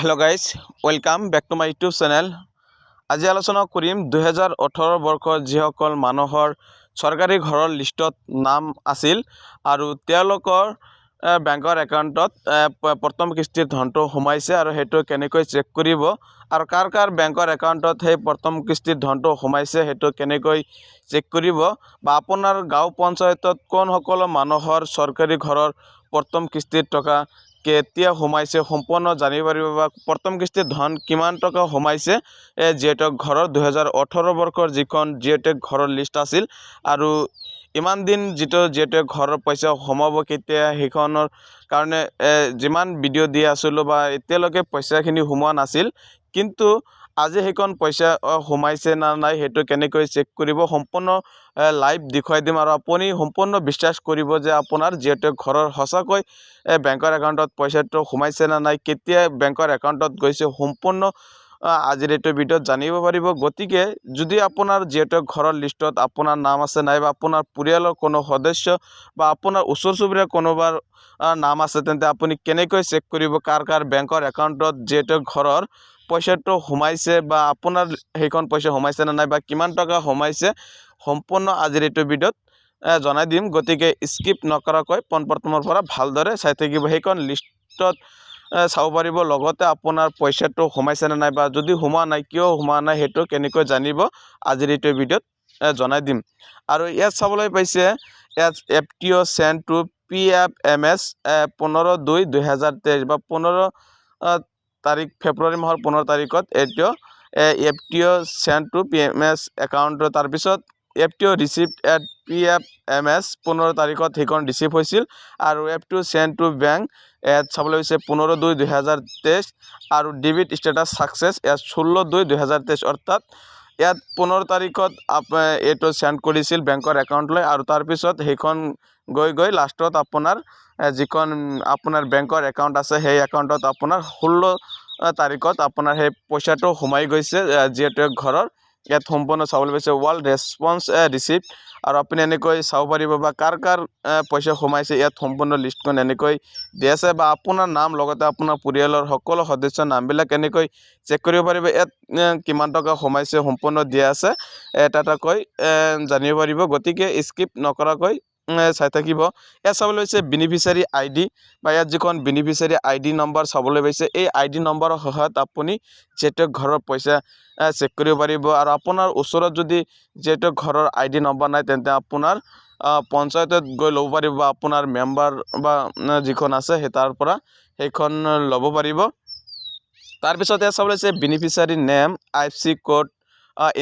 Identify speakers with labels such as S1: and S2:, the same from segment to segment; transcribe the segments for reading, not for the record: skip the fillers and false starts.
S1: Hello guys, welcome back to my YouTube channel. আজি আলোচনা কৰিম 2018 বৰ্ষৰ যিসকল মানুহৰ চৰকাৰী ঘৰৰ লিষ্টত নাম আছিল আৰু তেওঁলোকৰ বেংকৰ একাউণ্টত প্ৰথম কিস্তিৰ ধনটো সোমাইছে আৰু সেইটো কেনেকৈ চেক কৰিব আৰু কাৰ কাৰ বেংকৰ একাউণ্টত সেই প্ৰথম কিস্তিৰ ধনটো সোমাইছে সেইটো কেনেকৈ চেক কৰিব বা আপোনাৰ গাঁও পঞ্চায়তত কোনসকল মানুহৰ চৰকাৰী ঘৰৰ প্ৰথম কিস্তিৰ টকা কেতিয়া সোমাইছে সম্পূৰ্ণ জানিব পাৰিব বা প্ৰথম কিস্তিৰ ধন কিমান টকা সোমাইছে। যিহেতু ঘৰৰ 2018 বৰ্ষৰ যিখন যিহেতু ঘৰৰ লিষ্ট আছিল আৰু ইমান দিন যিটো যিহেতু ঘৰৰ পইচা সোমাব কেতিয়া, সেইখনৰ কাৰণে যিমান ভিডিঅ' দি আছিলোঁ বা এতিয়ালৈকে পইচাখিনি সোমোৱা নাছিল, কিন্তু আজি সেইখন পইচা সোমাইছে না নাই সেইটো কেনেকৈ চেক কৰিব সম্পূৰ্ণ লাইভ দেখুৱাই দিম আৰু আপুনি সম্পূৰ্ণ বিশ্বাস কৰিব যে আপোনাৰ যিহেতু ঘৰৰ সঁচাকৈ বেংকৰ একাউণ্টত পইচাটো সোমাইছে না নাই, কেতিয়া বেংকৰ একাউণ্টত গৈছে সম্পূৰ্ণ আজিৰ এইটো ভিডিঅ'ত জানিব পাৰিব। গতিকে যদি আপোনাৰ যিহেতু ঘৰৰ লিষ্টত আপোনাৰ নাম আছে নাইবা আপোনাৰ পৰিয়ালৰ কোনো সদস্য বা আপোনাৰ ওচৰ চুবুৰীয়া কোনোবাৰ নাম আছে, তেন্তে আপুনি কেনেকৈ চেক কৰিব কাৰ কাৰ বেংকৰ একাউণ্টত যিহেতু ঘৰৰ পইচাটো সোমাইছে বা আপোনাৰ সেইখন পইচা সোমাইছে নে নাই বা কিমান টকা সোমাইছে সম্পূৰ্ণ আজিৰ এইটো ভিডিঅ'ত জনাই দিম। গতিকে স্কিপ নকৰাকৈ পোনপ্ৰথমৰ পৰা ভালদৰে চাই থাকিব, সেইখন লিষ্টত চাব পাৰিব, লগতে আপোনাৰ পইচাটো সোমাইছে নে নাই বা যদি সোমোৱা নাই কিয় সোমোৱা নাই সেইটো কেনেকৈ জানিব আজিৰ এইটো ভিডিঅ'ত জনাই দিম। আৰু ইয়াত চাবলৈ পাইছে ইয়াত FTO send to PFMS 15/2/2023 বা 15 তাৰিখ ফেব্ৰুৱাৰী মাহৰ 15 তাৰিখত এইটো FTO send to PMS একাউণ্টৰ। তাৰপিছত FTO receipt at PFMS 15 তাৰিখত সেইখন ৰিচিভ হৈছিল আৰু FTO send to bank ইয়াত চাবলৈ হৈছে 15/2/2023 আৰু ডেবিট ষ্টেটাছ ছাকচেছ ইয়াত 16/2/2023, অৰ্থাৎ ইয়াত 15 তাৰিখত এইটো চেণ্ড কৰিছিল বেংকৰ একাউণ্টলৈ আৰু তাৰপিছত সেইখন গৈ গৈ লাষ্টত আপোনাৰ যিখন আপোনাৰ বেংকৰ একাউণ্ট আছে সেই একাউণ্টত আপোনাৰ 16 তাৰিখত আপোনাৰ সেই পইচাটো সোমাই গৈছে। যিহেতু ঘৰৰ ইয়াত সম্পূৰ্ণ চাবলৈ পাইছে ৱৰ্ল্ড ৰেচপন্স ৰিচিপ্ট আৰু আপুনি এনেকৈ চাব পাৰিব বা কাৰ কাৰ পইচা সোমাইছে ইয়াত সম্পূৰ্ণ লিষ্টখন এনেকৈ দিয়া আছে বা আপোনাৰ নাম লগতে আপোনাৰ পৰিয়ালৰ সকলো সদস্যৰ নামবিলাক এনেকৈ চেক কৰিব পাৰিব। ইয়াত কিমান টকা সোমাইছে সম্পূৰ্ণ দিয়া আছে, এটা এটাকৈ জানিব পাৰিব। গতিকে স্কিপ নকৰাকৈ চাই থাকিব। ইয়াত চাবলৈ পাইছে বেনিফিচিয়াৰী আই ডি বা ইয়াত যিখন বেনিফিচিয়াৰী আই ডি নম্বৰ চাবলৈ পাইছে, এই আই ডি নম্বৰৰ সহায়ত আপুনি যিহেতু ঘৰৰ পইচা চেক কৰিব পাৰিব। আৰু আপোনাৰ ওচৰত যদি যিহেতু ঘৰৰ আই ডি নম্বৰ নাই, তেন্তে আপোনাৰ পঞ্চায়তত গৈ ল'ব পাৰিব বা আপোনাৰ মেম্বাৰ বা যিখন আছে সেই তাৰ পৰা সেইখন ল'ব পাৰিব। তাৰপিছত ইয়াত চাবলৈ হৈছে beneficiary name, IFSC code,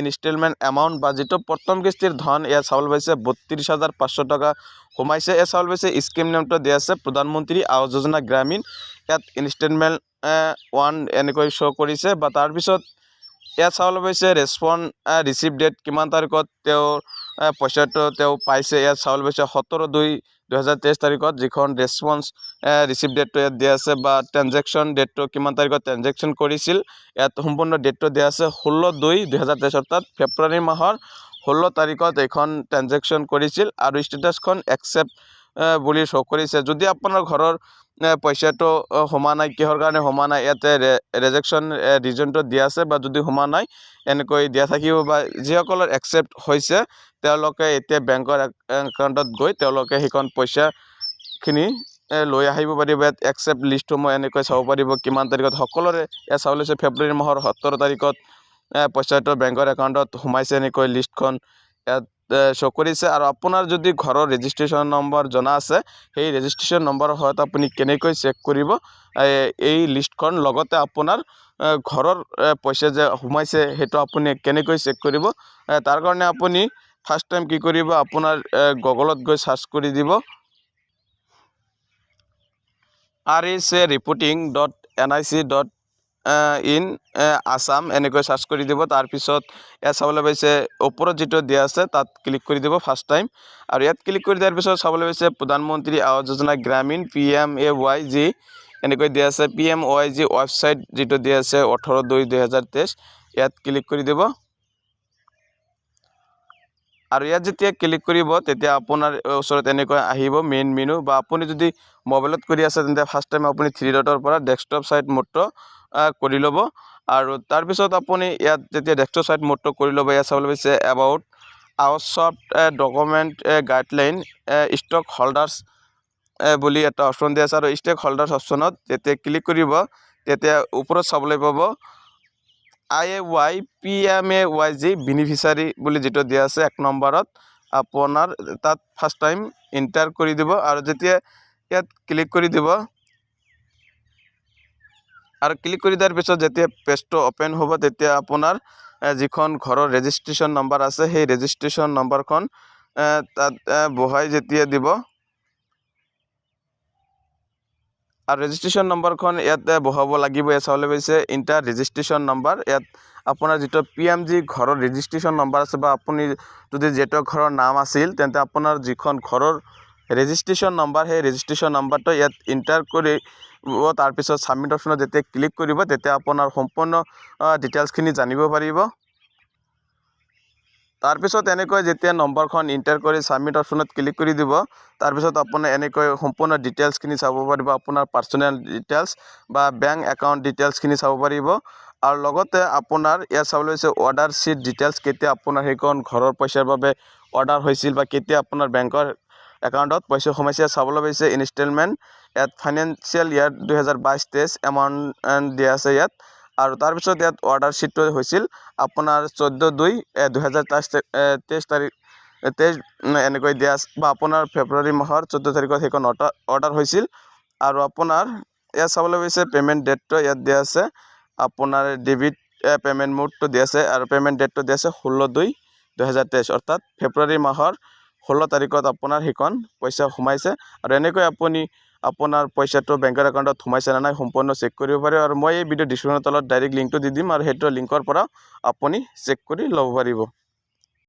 S1: installment amount বা যিটো প্ৰথম কিস্তিৰ ধন ইয়াত চাবলৈ পাইছে 32,500 টকা সোমাইছে। ইয়াত চাবলৈ পাইছে স্কিম নেমটো দিয়া আছে প্ৰধানমন্ত্ৰী আৱাস যোজনা গ্ৰামীণ, ইয়াত ইনষ্টলমেণ্ট 1 এনেকৈ শ্ব' কৰিছে। বা তাৰপিছত ইয়াত চাবলৈ পাইছে ৰেচপন ৰিচিভ ডেট কিমান তাৰিখত তেওঁৰ পইচাটো তেওঁ পাইছে, ইয়াত চাবলৈ পাইছে 17/2/2023 তাৰিখত যিখন ৰেচপন্স ৰিচিভ ডেটটো ইয়াত দিয়া আছে বা ট্ৰেনজেকশ্যন ডেটটো কিমান তাৰিখত ট্ৰেনজেকশ্যন কৰিছিল ইয়াত সম্পূৰ্ণ ডেটটো দিয়া আছে 16/2/2023, অৰ্থাৎ ফেব্ৰুৱাৰী মাহৰ 16 তাৰিখত এইখন ট্ৰেনজেকশ্যন কৰিছিল আৰু ষ্টেটাছখন একচেপ্ট বুলি শ্ব' কৰিছে। যদি আপোনাৰ ঘৰৰ পইচাটো সোমোৱা নাই, কিহৰ কাৰণে সোমোৱা নাই ইয়াতে ৰেজেকশ্যন ৰিজনটো দিয়া আছে বা যদি সোমোৱা নাই এনেকৈ দিয়া থাকিব বা যিসকলৰ একচেপ্ট হৈছে তেওঁলোকে এতিয়া বেংকৰ একাউণ্টত গৈ তেওঁলোকে সেইখন পইচাখিনি লৈ আহিব পাৰিব। ইয়াত একচেপ্ট লিষ্টসমূহ এনেকৈ চাব পাৰিব কিমান তাৰিখত সকলোৰে ইয়াত চাব লৈছে ফেব্ৰুৱাৰী মাহৰ 17 তাৰিখত পইচাটো বেংকৰ একাউণ্টত সোমাইছে, এনেকৈ লিষ্টখন ইয়াত শ্ব' কৰিছে। আৰু আপোনাৰ যদি ঘৰৰ ৰেজিষ্ট্ৰেশ্যন নম্বৰ জনা আছে, সেই ৰেজিষ্ট্ৰেশ্যন নম্বৰৰ সহায়ত আপুনি কেনেকৈ চেক কৰিব এই লিষ্টখন, লগতে আপোনাৰ ঘৰৰ পইচা যে সোমাইছে সেইটো আপুনি কেনেকৈ চেক কৰিব, তাৰ কাৰণে আপুনি ফাৰ্ষ্ট টাইম কি কৰিব, আপোনাৰ গুগলত গৈ চাৰ্চ কৰি দিব rhreporting.nic.in Assam, এনেকৈ চাৰ্চ কৰি দিব। তাৰপিছত ইয়াত চাবলৈ পাইছে ওপৰত যিটো দিয়া আছে তাত ক্লিক কৰি দিব ফাৰ্ষ্ট টাইম। আৰু ইয়াত ক্লিক কৰি দিয়াৰ পিছত চাবলৈ পাইছে প্ৰধানমন্ত্ৰী আৱাস যোজনা গ্ৰামীণ PMAYG এনেকৈ দিয়া আছে, PMYG website যিটো দিয়া আছে 18/2/2023 ইয়াত ক্লিক কৰি দিব। আৰু ইয়াত যেতিয়া ক্লিক কৰিব তেতিয়া আপোনাৰ ওচৰত এনেকৈ আহিব মেইন মেনু বা আপুনি যদি মোবাইলত কৰি আছে তেন্তে ফাৰ্ষ্ট টাইম আপুনি থ্ৰী ডটৰ পৰা ডেস্কটপ ছাইট মোডটো কৰি ল'ব। আৰু তাৰপিছত আপুনি ইয়াত যেতিয়া ডেস্কটপ ছাইট মোডটো কৰি ল'ব, ইয়াত চাবলৈ পাইছে "About Aavas document guideline stake holders" বুলি এটা অপশ্যন দিয়া আছে। আৰু ষ্টেক হোল্ডাৰ্ছ অপশ্যনত যেতিয়া ক্লিক কৰিব, তেতিয়া ওপৰত চাবলৈ পাব আইএৱাই পিএমএৱাইজি বেনিফিচাৰী বুলি যিটো দিয়া আছে এক নম্বৰত, আপোনাৰ তাত ফাৰ্ষ্ট টাইম এণ্টাৰ কৰি দিব। আৰু যেতিয়া ইয়াত ক্লিক কৰি দিব আৰু ক্লিক কৰি দিয়াৰ পিছত যেতিয়া পেজটো অ'পেন হ'ব, তেতিয়া আপোনাৰ যিখন ঘৰৰ ৰেজিষ্ট্ৰেশ্যন নম্বৰ আছে, সেই ৰেজিষ্ট্ৰেশ্যন নম্বৰখন তাত বহাই যেতিয়া দিব আৰু ৰেজিষ্ট্ৰেশ্যন নম্বৰখন ইয়াত বহাব লাগিব। ইয়াত চাবলৈ পাইছে এণ্টাৰ ৰেজিষ্ট্ৰেশ্যন নম্বৰ। ইয়াত আপোনাৰ যিটো পিএমজি ঘৰৰ ৰেজিষ্ট্ৰেশ্যন নম্বৰ আছে বা আপুনি যদি যিটো ঘৰৰ নাম আছিল, তেন্তে আপোনাৰ যিখন ঘৰৰ ৰেজিষ্ট্ৰেশ্যন নম্বৰ, সেই ৰেজিষ্ট্ৰেশ্যন নম্বৰটো ইয়াত এণ্টাৰ কৰিব। তাৰপিছত ছাবমিট অপশ্যনত যেতিয়া ক্লিক কৰিব, তেতিয়া আপোনাৰ সম্পূৰ্ণ ডিটেইলছখিনি জানিব পাৰিব। তাৰপিছত এনেকৈ যেতিয়া নম্বৰখন এণ্টাৰ কৰি ছাবমিট অপশ্যনত ক্লিক কৰি দিব, তাৰপিছত আপুনি এনেকৈ সম্পূৰ্ণ ডিটেইলছখিনি চাব পাৰিব। আপোনাৰ পাৰ্চনেল ডিটেইলছ বা বেংক একাউণ্ট ডিটেইলছখিনি চাব পাৰিব। আৰু লগতে আপোনাৰ ইয়াত চাবলৈ হৈছে অৰ্ডাৰ শ্বীট ডিটেইলছ, কেতিয়া আপোনাৰ সেইখন ঘৰৰ পইচাৰ বাবে অৰ্ডাৰ হৈছিল বা কেতিয়া আপোনাৰ বেংকৰ একাউণ্টত পইচা সোমাইছে। চাবলৈ পাইছে ইনষ্টলমেণ্ট ইয়াত ফাইনেন্সিয়েল ইয়াৰ 2022-23 এমাউণ্ট দিয়া আছে ইয়াত। আৰু তাৰপিছত ইয়াত অৰ্ডাৰ শ্বীটটো হৈছিল আপোনাৰ 14/2/2023 তাৰিখ 23 এনেকৈ দিয়া আছে বা আপোনাৰ ফেব্ৰুৱাৰী মাহৰ 14 তাৰিখত সেইখন অৰ্ডাৰ হৈছিল। আৰু আপোনাৰ ইয়াত চাবলৈ পাইছে পে'মেণ্ট ডেটটো ইয়াত দিয়া আছে, আপোনাৰ ডেবিট পে'মেণ্ট মোডটো দিয়া আছে আৰু পে'মেণ্ট ডেটটো দিয়া আছে 16/2/2023, অৰ্থাৎ ফেব্ৰুৱাৰী মাহৰ 16 তাৰিখত আপোনাৰ সেইখন পইচা সোমাইছে। আৰু এনেকৈ আপুনি আপোনাৰ পইচাটো বেংকৰ একাউণ্টত সোমাইছে নে নাই সম্পূৰ্ণ চেক কৰিব পাৰে। আৰু মই এই ভিডিঅ' ডিছক্ৰিপশ্যনৰ তলত ডাইৰেক্ট লিংকটো দি দিম আৰু সেইটো লিংকৰ পৰা আপুনি চেক কৰি ল'ব পাৰিব।